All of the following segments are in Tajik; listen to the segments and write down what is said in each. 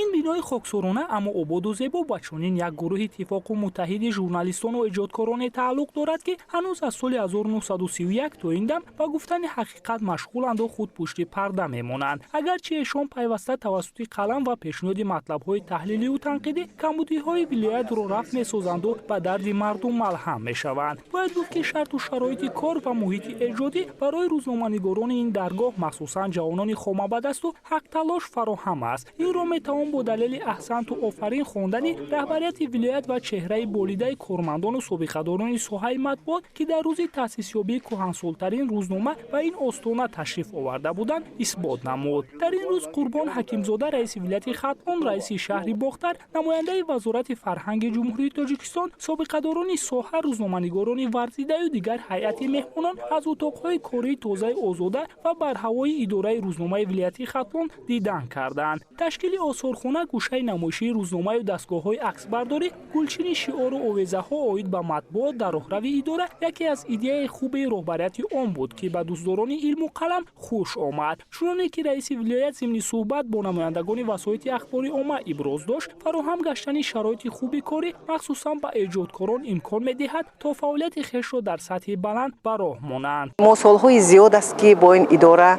Ин бинои хоксорона, аммо ободу зебо ба чунин як гурӯҳи иттифоқу муттаҳиди журналистону эҷодкороне тааллуқ дорад, ки ҳанӯз аз соли 1931 то ин дам ба гуфтани ҳақиқат машғуланду худ пушти парда мемонанд. Агарчи эшон пайваста тавассути қалам ва пешниҳоди матлабҳои таҳлилию танқидӣ камбудиҳои вилоятро рафъ месозанду ба дарди мардум малҳам мешаванд. Бояд гуфт, ки шарту шароити кор ва муҳити эҷодӣ барои рӯзноманигорони ин даргоҳ, махсусан ҷавонони хомабадасту ҳақталош, фароҳам аст. Инро метавон бо далели аҳсанту офарин хондани раҳбарияти вилоят ва чеҳраи болидаи кормандону собиқадорони соҳаи матбуот, ки дар рӯзи таъсисёбии кӯҳансолтарин рӯзнома ба ин остона ташриф оварда буданд, исбот намуд. Дар ин рӯз Қурбон Ҳакимзода, раиси вилояти Хатлон, раиси шаҳри Бохтар, намояндаи Вазорати фарҳанги Ҷумҳурии Тоҷикистон, собиқадорони соҳа, рӯзноманигорони варзидаю дигар ҳайати меҳмонон аз утоқҳои кории тозаи озода ва барҳавои идораи рӯзномаи вилояти Хатлон дидан карданд. Ташкили осорхона, гӯшаи намоишии рӯзномаю дастгоҳҳои аксбардорӣ, гулчини шиору овезаҳо оид ба матбуот дар роҳрави идора яке аз идеяи хуби роҳбарияти он буд, ки ба дӯстдорони илму қалам хуш омад. Чуноне ки раиси вилоят зимни суҳбат бо намояндагони васоити ахбори омма иброз дошт, фароҳам гаштани шароити хуби корӣ махсусан ба эҷодкорон имкон медиҳад, то фаъолияти хешро дар сатҳи баланд ба роҳ монанд. Мо солҳои зиёд аст, ки бо ин идора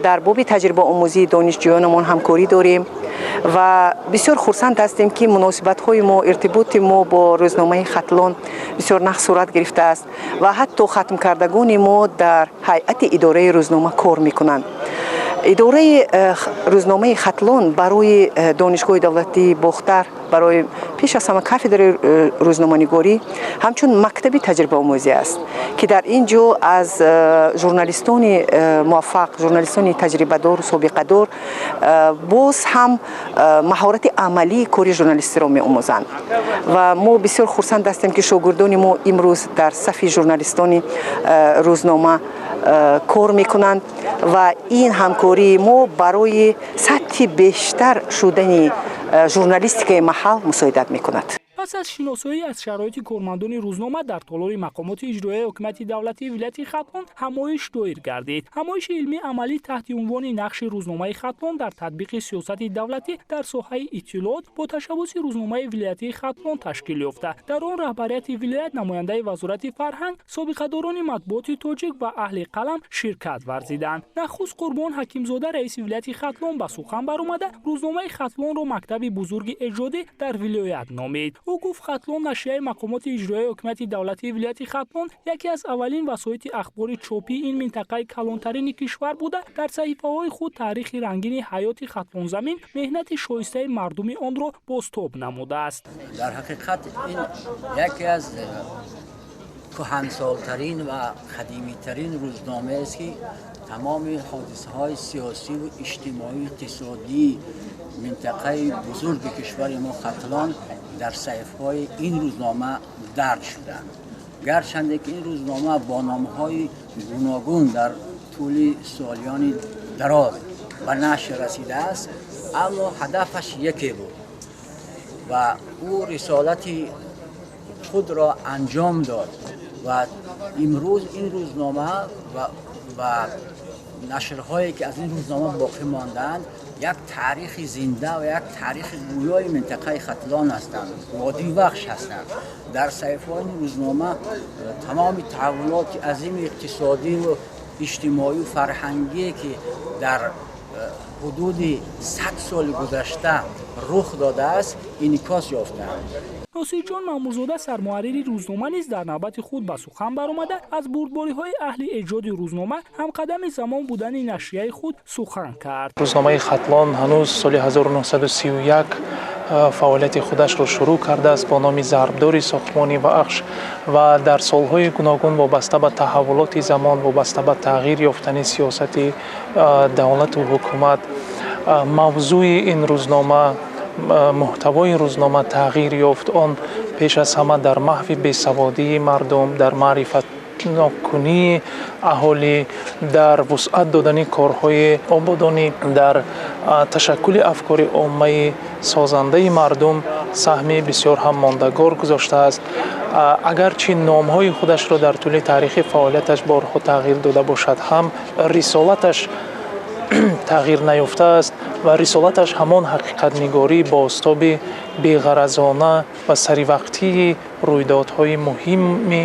дар боби таҷрибаомӯзии донишҷӯёнамон ҳамкорӣ дорем ва бисёр хурсанд ҳастем, ки муносибатҳои мо, иртиботи мо бо рӯзномаи Хатлон бисёр нағз сурат гирифтааст ва ҳатто хатмкардагони мо дар ҳайати идораи рӯзнома кор мекунанд. Идораи рӯзномаи Хатлон барои Донишгоҳи давлатии Бохтар, барои пеш аз ҳама кафедраи рӯзноманигорӣ ҳамчун мактаби таҷрибаомӯзӣ аст, ки дар ин ҷо аз журналистони муваффақ, журналистони таҷрибадору собиқадор боз ҳам маҳорати амалии кори журналистиро меомӯзанд. Ва мо бисёр хурсанд ҳастем, ки шогирдони мо имрӯз дар сафи журналистони рӯзнома кор мекунанд ва ин ҳамкории мо барои сатҳи бештар шудани журналистикаи маҳал мусоидат мекунад. Пас аз шиносоӣ аз шароити кормандони рӯзнома дар толори мақомоти иҷроияи ҳокимияти давлатии вилояти Хатлон ҳамоиш доир гардид. Ҳамоиши илмии амалӣ таҳти унвони «Нақши рӯзномаи Хатлон дар татбиқи сиёсати давлатӣ дар соҳаи иттилоот» бо ташаббуси рӯзномаи вилоятии Хатлон ташкил ёфта, дар он раҳбарияти вилоят, намояндаи Вазорати фарҳанг, собиқадорони матбуоти тоҷик ва аҳли қалам ширкат варзиданд. Нахуст Қурбон Ҳакимзода, раиси вилояти Хатлон, ба сухан баромада, рӯзномаи Хатлонро мактаби бузурги эҷодӣ дар вилоят номид. Ӯ гуфт, Хатлон, нашрияи мақомоти иҷроияи ҳокимияти давлатии вилояти Хатлон, яке аз аввалин васоити ахбори чопии ин минтақаи калонтарини кишвар буда, дар саҳифаҳои худ таърихи рангини ҳаёти Хатлонзамин, меҳнати шоистаи мардуми онро бозтоб намудааст. Дар ҳақиқат, ин яке аз кӯҳансолтарин ва қадимитарин рӯзномаест, ки тамоми ҳодисаҳои сиёсиву иҷтимоӣ, иқтисодии минтақаи бузурги кишвари мо Хатлон дар саҳифаҳои ин рӯзнома дарҷ шуданд. Гарчанде ки ин рӯзнома бо номҳои гуногун дар тӯли солиёни дароз ба нашр расидааст, аммо ҳадафаш яке буд ва ӯ рисолати худро анҷом дод. Ва имрӯз ин рӯзнома ва нашрҳое, ки аз ин рӯзнома боқӣ мондаанд, як таърихи зинда ва як таърихи гӯёи минтақаи Хатлон ҳастанд, водии Вахш ҳастанд. Дар саҳифаҳои ин рӯзнома тамоми таҳаввулоти азими иқтисодию иҷтимоию фарҳангие, ки дар ҳудуди 100 соли гузашта рух додааст, инъикос ёфтаанд. Носирҷон Маъмурзода, сармуҳаррири рӯзнома, низ дар навбати худ ба сухан баромада, аз бурдбориҳои аҳли эҷоди рӯзнома, ҳамқадами замон будани нашрияи худ сухан кард. Рӯзномаи Хатлон ҳанӯз соли 1931 фаъолияти худашро шурӯъ кардааст бо номи Зарбдори сохтмони Вахш ва дар солҳои гуногун вобаста ба таҳаввулоти замон, вобаста ба тағйир ёфтани сиёсати давлату ҳукумат, мавзӯи ин рӯзнома, муҳтавои рӯзнома тағйир ёфт. Он пеш аз ҳама дар маҳви бесаводии мардум, дар маърифатноккунии аҳолӣ, дар вусъат додани корҳои ободонӣ, дар ташаккули афкори оммаи созандаи мардум саҳми бисёр ҳам мондагор гузоштааст. Агарчи номҳои худашро дар тӯли таърихи фаъолияташ борҳо тағйир дода бошад ҳам, рисолаташ Тағйир наёфтааст ва рисолаташ ҳамон ҳақиқатнигорӣ, бозтоби беғаразона ва саривақтии рӯйдодҳои муҳими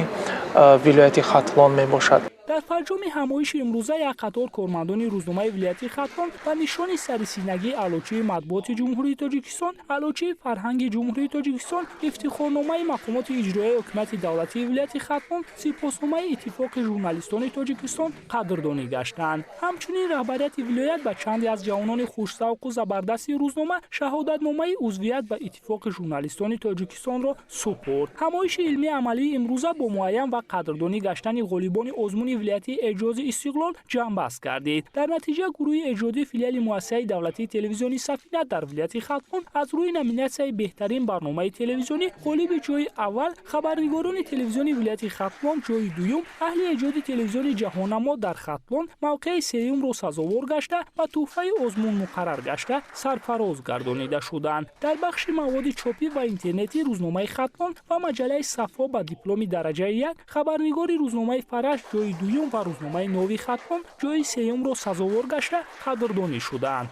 вилояти Хатлон мебошад. Дар фарҷоми ҳамоиши имрӯза як қатор кормандони рӯзномаи вилояти Хатлон ба нишони сарисинагии Аълочии матбуоти Ҷумҳурии Тоҷикистон, Аълочии фарҳанги Ҷумҳурии Тоҷикистон, ифтихорномаи мақомоти иҷроияи ҳокимияти давлатии вилояти Хатлон, сипосномаи Иттифоқи журналистони Тоҷикистон қадрдонӣ гаштанд. Ҳамчунин раҳбарияти вилоят ба чанде аз ҷавонони хушзавқу забардасти рӯзнома шаҳодатномаи узвият ба Иттифоқи журналистони Тоҷикистонро супурд. Ҳамоиши илмии амалии имрӯза бо муайян ва қадрдонӣ гаштани ғолибони озмуни вилоятии эҷози «Истиқлол» ҷамъбаст гардид. Дар натиҷа гурӯҳи эҷодии филиали муассисаи давлатии телевизиони «Сафина» дар вилояти Хатлон аз рӯи номинатсияи «Беҳтарин барномаи телевизионӣ» ғолиби ҷои аввал, хабарнигорони телевизиони вилояти Хатлон ҷои дуюм, аҳли эҷоди телевизиони «Ҷаҳоннамо» дар Хатлон мавқеи сеюмро сазовор гашта, ба тӯҳфаи озмун муқаррар гашта, сарфароз гардонида шуданд. Дар бахши маводи чопӣ ва интернетӣ рӯзномаи «Хатлон» ва маҷаллаи «Сафо» ба дипломи дараҷаи як, хабарнигори рӯзномаи «Фараш» ҷои дуюм ва рӯзномаи «Нови Хатлон» ҷои сеюмро сазовор гашта, қадрдонӣ шуданд.